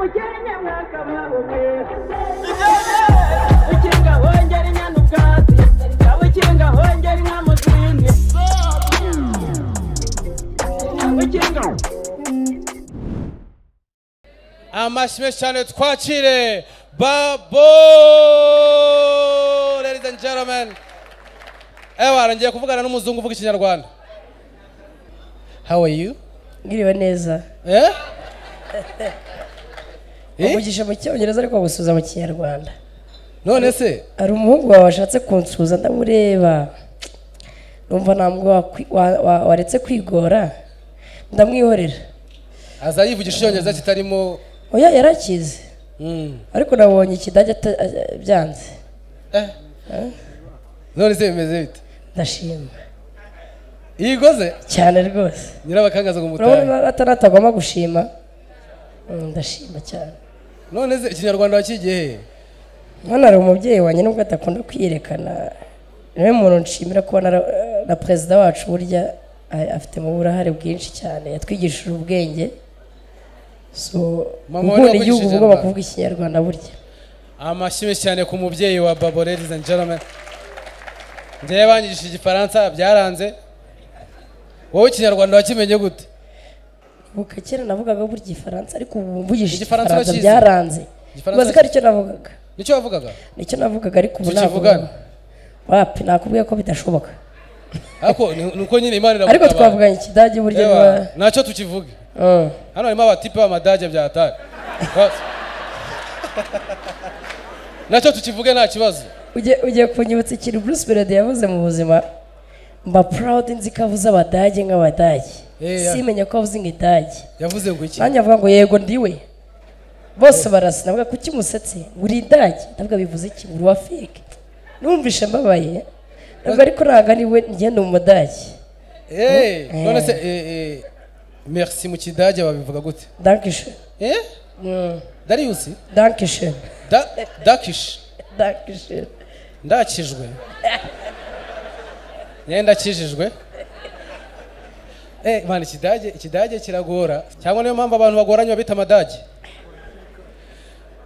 Umukenye mwakababwe Ukinga hongera inyana ubwatsi Ukinga hongera inka mu zindi Ukinga. Amashyi menshi cyane twakire Babo, ladies and gentlemen. Ewa, ngiye kuvugana n'umuzungu uvuga ikinyarwanda. How are you? Ngiriwe neza. Eh? Uvugisha mu cyongereza ariko gusuza mu kinyarwanda. None se ari umuhungu wawe washatse kunsuza ndamureba. Numva ntabwo waretse kwigora ndamwihorera. Aza yivugisha icyongereza kitarimo. Oya yarakize. Ariko nabonye ikidage byanze. None se bimeze bite? Ndashima. Igoze? Cyane rwose. Nyirabakangaza ngo mutahe. Urabona ataratagomba gushima. Ndashima cyane. None se ikinyarwanda wakigiye he? None ari umubyeyi wanjye nubwo atakunda kwiyerekana. Niwe muntu nshimira kubona na perezida wacu burya afite mu burahare bwinshi cyane yatwigishije ubwenge. So gukunda igihugu ugomba kuvuga ikinyarwanda burya. Amashyi cyane ku mubyeyi wa Babo, ladies and gentlemen. Njyewe banyigishije igifaransa byaranze. Wowe ikinyarwanda wakimenye gute? Buka kera navugaga burya igifaransa ariko ubu mvugishije igifaransa byaranze. Ubaze ko aricyo navugaga. Nicyo wavugaga? Nicyo navugaga ariko ubu ntabwo. Wapi nakubwiye ko bidashoboka. Ariko nuko nyine Imana iravuga. Ariko twavuganye ikidage burya niba nacyo tukivuge. Hano harimo abatipe b'amadage bya hatari. Nacyo tukivuge nta kibazo. Ugiye kunyibutsa ikintu Bruce Melody yavuze mu buzima. Mba proud nzi ko avuze abadage nk'abadage. Simenya ko avuze nk'idage. Yavuze ngo iki? Nanjye avuga ngo yego ndiwe. Bose barasa navuga kuki musetse uri idage ndavuga bivuze iki uri wa fake. Numvishe mbabaye. Ntabwo ariko ntabwo ari we ngenda mu mudage. None se merci mu kidage babivuga gute? Dankeschön. Eh? Darius? Dankeschön. Dakish. Dankeschön. Ndakijwe. Nyenda kijijwe. Man ikidage kiragora cyangwa niyo mpamvu abantu bagoranye babita amadage.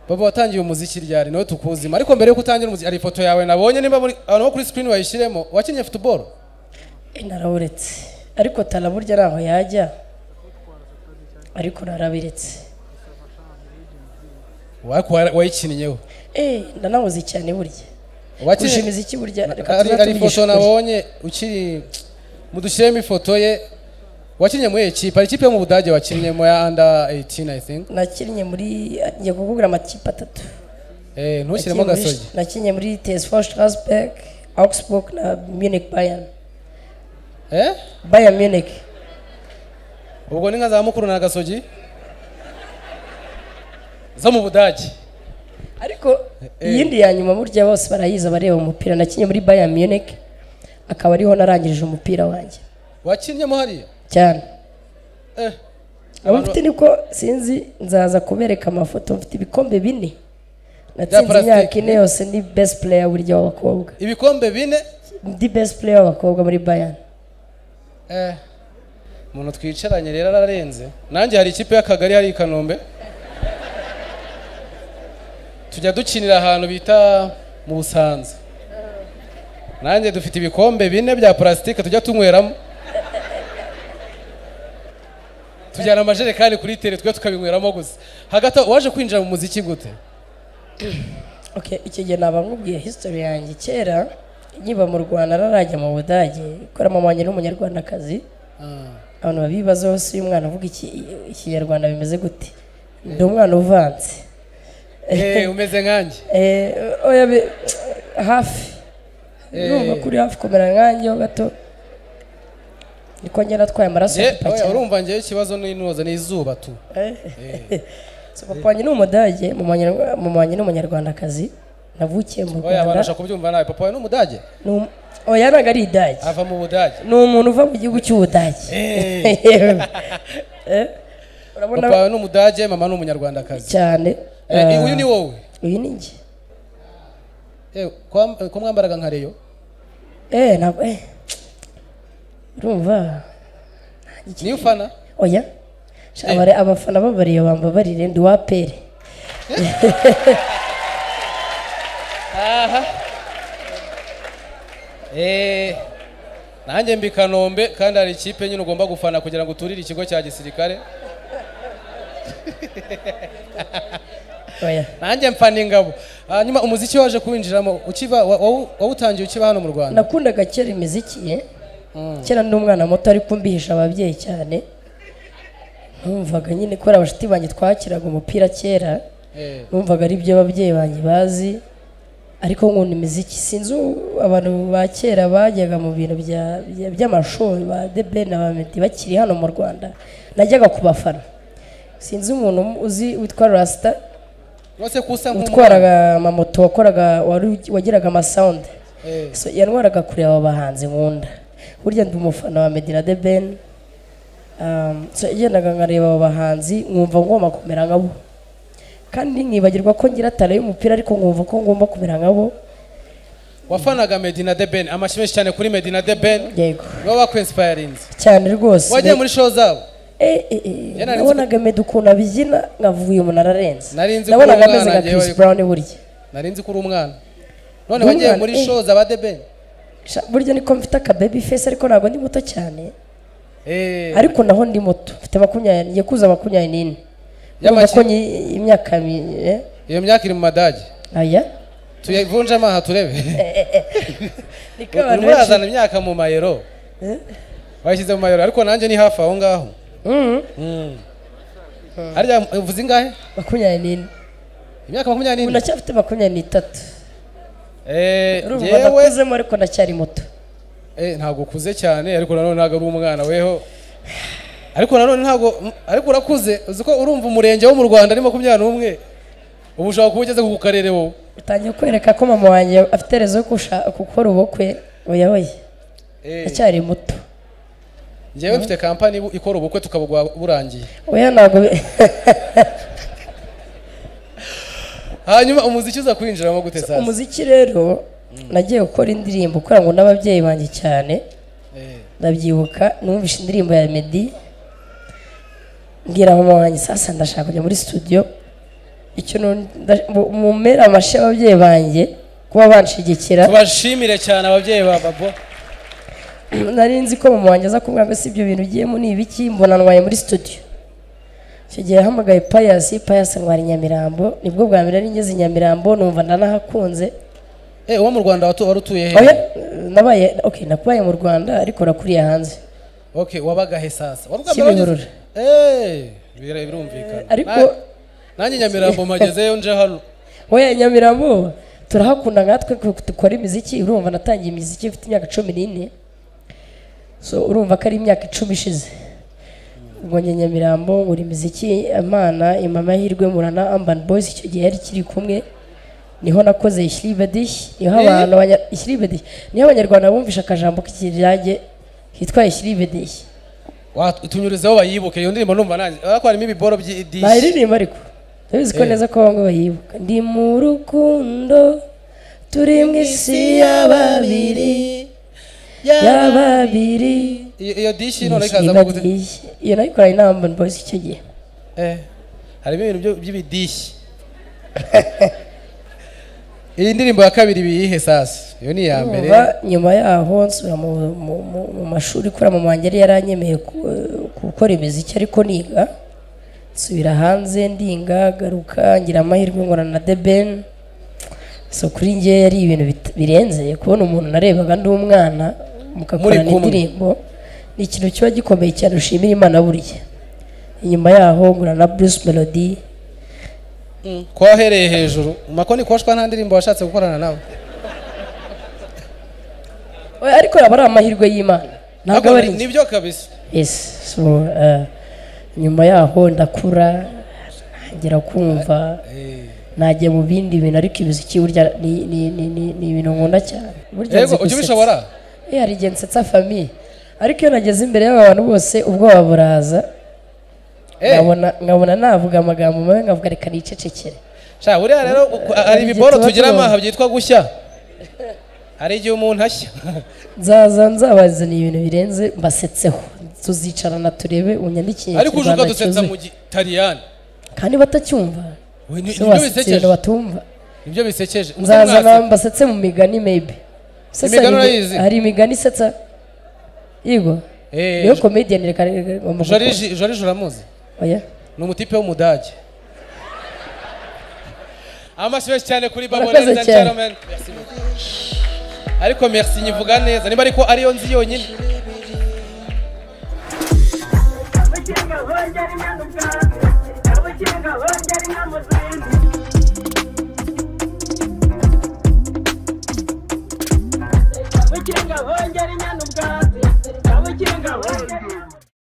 Babo watangiye umuziki ryari nawe tukuzima ariko mbere yo kutangira umuziki ari ifoto yawe nabonye nimba abantu bo kuri screen bayishiremo wakinye football? Narawuretse ariko tala burya naho yajya ariko narabiretse. Wayikinnyeho? Ndanamuzi cyane burya. Wakinye iki burya? Ari ifoto nabonye ukiri mudushyiremo ifoto ye. Wakinnye muri ekipe, ari ikipe yo mu Budage wakinnye mu ya under 18 I think. Nakinnye muri ngiye kukubwira amakipe atatu. Ntushyiremo gasogi. Nakinnye muri TSV Strasbourg, Augsburg na Munich Bayern. Bayern Munich. Ubwo ni nka za mukuru na gasogi zo mu Budage. Ariko iyindi ya nyuma burya bose barayiza bareba umupira. Nakinnye muri Bayern Munich akaba ariho narangirije umupira wanjye. Wakinnyemo hariya? Cyane. Abo mfite niko sinzi nzaza kubereka amafoto mfite ibikombe bine. Natsinze imyaka ine yose ni best player burya w'abakobwa. Ibikombe bine? Ndi best player w'abakobwa muri Bayern. Umuntu twicaranye rero ararenze. Nanjye hari ikipe y'akagari hari i Kanombe. Tujya dukinira ahantu bita mu Busanza. Nanjye dufite ibikombe bine bya plastique tujya tunyweramo. Tujyana amajerekani kuri tere twe tukabinyweramo gusa. Hagati waje kwinjira mu muziki gute? Okay, icyo gihe naba nkubwiye history yanjye kera nkiba mu Rwanda narajya mu Budage kora mama wanjye n'umunyarwandakazi. Abantu babibaza hose uyu mwana avuga ikinyarwanda bimeze gute? Ndi umwana uvanze. Umeze nkanjye. Oya hafi. Urumva kuri hafi komera nkanjye ho gato. Niko njye natwaye amaraso papa cyane. Urumva njye ikibazo n'inoza ni izuba tu. So papa wanjye ni umudage, mama wanjye ni umunyarwandakazi. Navukiye mu Rwanda. Oya barasha kubyumva nawe papa wawe ni umudage? Oya ntabwo ari idage. Ava mu Budage. Ni umuntu uva mu gihugu cy'Ubudage. Urabona papa wawe ni umudage, mama ni umunyarwandakazi. Cyane. Uyu ni wowe? Uyu ni njye. Ko mwambaraga nka Rayon? Ntabwo urumva niyo ufana? Oya. Abafana babariye bambabarire ndi wa pere. Aha. Nanjye mbi Kanombe kandi hari ikipe nyine ugomba gufana kugira ngo uturire ikigo cya gisirikare. Oya. Nanjye mfana ingabo. Hanyuma umuziki waje kuwinjiramo ukiva wawutangiye ukiba hano mu Rwanda? Nakundaga kera imiziki. Kera ndi umwana muto ariko mbihisha ababyeyi cyane. Numvaga nyine ko abashuti banjye twakiraga umupira kera. Numvaga ari byo ababyeyi banjye bazi. Ariko nkunda imiziki, sinzi abantu ba kera bajyaga mu bintu by'amashuri ba The Ben na ba Meddy bakiri hano mu Rwanda, najyaga kubafana. Sinzi umuntu uzi witwa Rasta utwaraga amamoto, wakoraga wagiraga amasound. So yantwaraga kureba aba bahanzi nkunda. Burya ndi umufana wa Meddy na The Ben. So yagendaga nkareba aba bahanzi nkumva ngomba kumera nkabo. Kandi nkibagirwa ko ngira tara y'umupira ariko nkumva ko ngomba kumera nkabo. Wafanaga Meddy na The Ben, amashyi menshi cyane kuri Meddy na The Ben. Yego. Baba bakwinspirinze cyane rwose. Wagiye muri show zabo? Nabonaga Meddy ukuntu abyina nkavuye umuntu ararenze. Nabonaga ameze nka Chris Brown burya. Nari nzi ko uri umwana. None wagiye muri show za The Ben? Burya niko mfite aka baby face ariko ntabwo ndi muto cyane. Ariko naho ndi muto, mfite 20, ngiye kuza 24. Yamako imyaka iyo myaka iri mu madage. Aya tuyivunje amaha turebe. Niko abantu bazana imyaka mu mayero. Bashyize mu mayero ariko nanjye ni hafi aho ngaho. Harya uvuze ingahe? 24. Imyaka 24. Ndacyafite 23. Yewe ndakuzemo ariko ndacyari muto. Ntabwo ukuze cyane ariko nanone ntabwo ari umwana weho. Ariko nanone ntabwo ariko urakuze, uzi ko urumva umurenge wo mu Rwanda ari 21. Ubu ushobora kuba ugeze ku karere wowe. Utangiye kwereka ko mama wanjye afite rezo yo gukora ubukwe. Oya oya. Ndacyari muto. Njyewe mfite company ikora ubukwe tukabugwa burangiye. Oya ntabwo. Hanyuma umuziki uza kwinjiramo gute sasa? Umuziki rero nagiye gukora indirimbo kugira ngo n'ababyeyi banjye cyane. Ndabyibuka numvishe indirimbo ya Meddy. Ngira mama wanjye sasa ndashaka kujya muri studio. Icyo mumera amashyi ababyeyi banjye kuba banshigikira. Tubashimire cyane ababyeyi ba Babo. Nari nzi ko mama wanjye aza kumbwira ngo si ibyo bintu ugiyemo ni ibiki, mbona ntwaye muri studio. Icyo gihe yahamagaye Pius, Pius ntwara i Nyamirambo, nibwo bwa mbere nari ngeze i Nyamirambo numva ndanahakunze. Uwo mu Rwanda wari utuye he? Nabaye nakubaye mu Rwanda ariko nakuriye hanze. Wabaga he sasa? Kimihurura. Birumvikana. Ariko nanjye Nyamirambo magezeyo nje hano. Oya Nyamirambo turahakunda nkatwe dukora imiziki, urumva natangiye imiziki mfite imyaka 14. So urumva ko ari imyaka 10 ishize. Ubwo njye Nyamirambo ngura imiziki, Imana impa amahirwe murana Urban Boys icyo gihe yari kiri kumwe. Niho nakoze Ich liebe dich, niho abantu Ich liebe dich, niho abanyarwanda bumvisha akajambo k'ikirage kitwa Ich liebe dich. Tunyurizeho bayibuke iyo ndirimbo numva nanjye ariko harimo ibiboro by'idish. Bayiririmba ariko ndabizi ko neza ko bamwe bayibuka. Ndi mu rukundo turi mu isi y'ababiri y'ababiri. Iyo dish none ikaza gute? Iyo nayikoranye na Urban Boys icyo gihe. Harimo ibintu by'ibidish. Iyi ndirimbo ya kabiri biyihe sasa? Iyo ni iya mbere. Nyuma yaho nsubira mu mashuri kuri mama wanjye yari yaranyemeye gukora imiziki ariko niga. Nsubira hanze ndinga garuka ngira amahirwe ngorana na The Ben. So kuri njye yari ibintu birenze kubona umuntu narebaga ndi umwana mukakorana indirimbo. Ni ikintu kiba gikomeye cyane ushimira Imana buriya. Inyuma yaho ngorana na Bruce Melody. Kwahereye hejuru makoni koshwa nta ndirimbo washatse gukorana nawe. Ariko yaba ari amahirwe y'Imana ntabwo ari nibyo kabisa. Yes, so nyuma yaho ndakura ntangira kumva najye mu bindi bintu ariko imiziki burya ni ibintu nkunda cyane. Burya ujye ubishobora? Hari igihe nsetsa famille ariko iyo nageze imbere y'abantu bose ubwoba buraza. Nkabona navuga amagambo mabi nkavuga reka nicecekere. Sha buriya rero hari ibiboro tugira amaha byitwa gushya. Hari igihe umuntu ashya. Nzaza nzabazana ibintu birenze mbasetseho. Tuzicarana turebe unyandikiye. Ariko uje ukadusetsa mu Gitaliyani. Kandi batacyumva. We, Se nibyo wasetse ibintu bisekeje. batumva. Nibyo bisekeje. Uze Nzaza mwaseka. mbasetse mu migani maybe. Sasa Imigani urayizi? Hari imigani isetsa. Yego. Eh, Niyo comedian, reka ngomba gukora. Joriji, Joriji uramuzi? Oya. Ni umutipe w'umudage. Amashyi menshi cyane kuri Babo, Murakoze ladies and cyane. gentlemen. Merci beaucoup. Ariko merci nyivuga neza niba ariko ariyo nzi yonyine. Abakinga bongera inyana ubwatsi, abakinga bongera inka mu zindi. Abakinga bongera inyana ubwatsi, abakinga bongera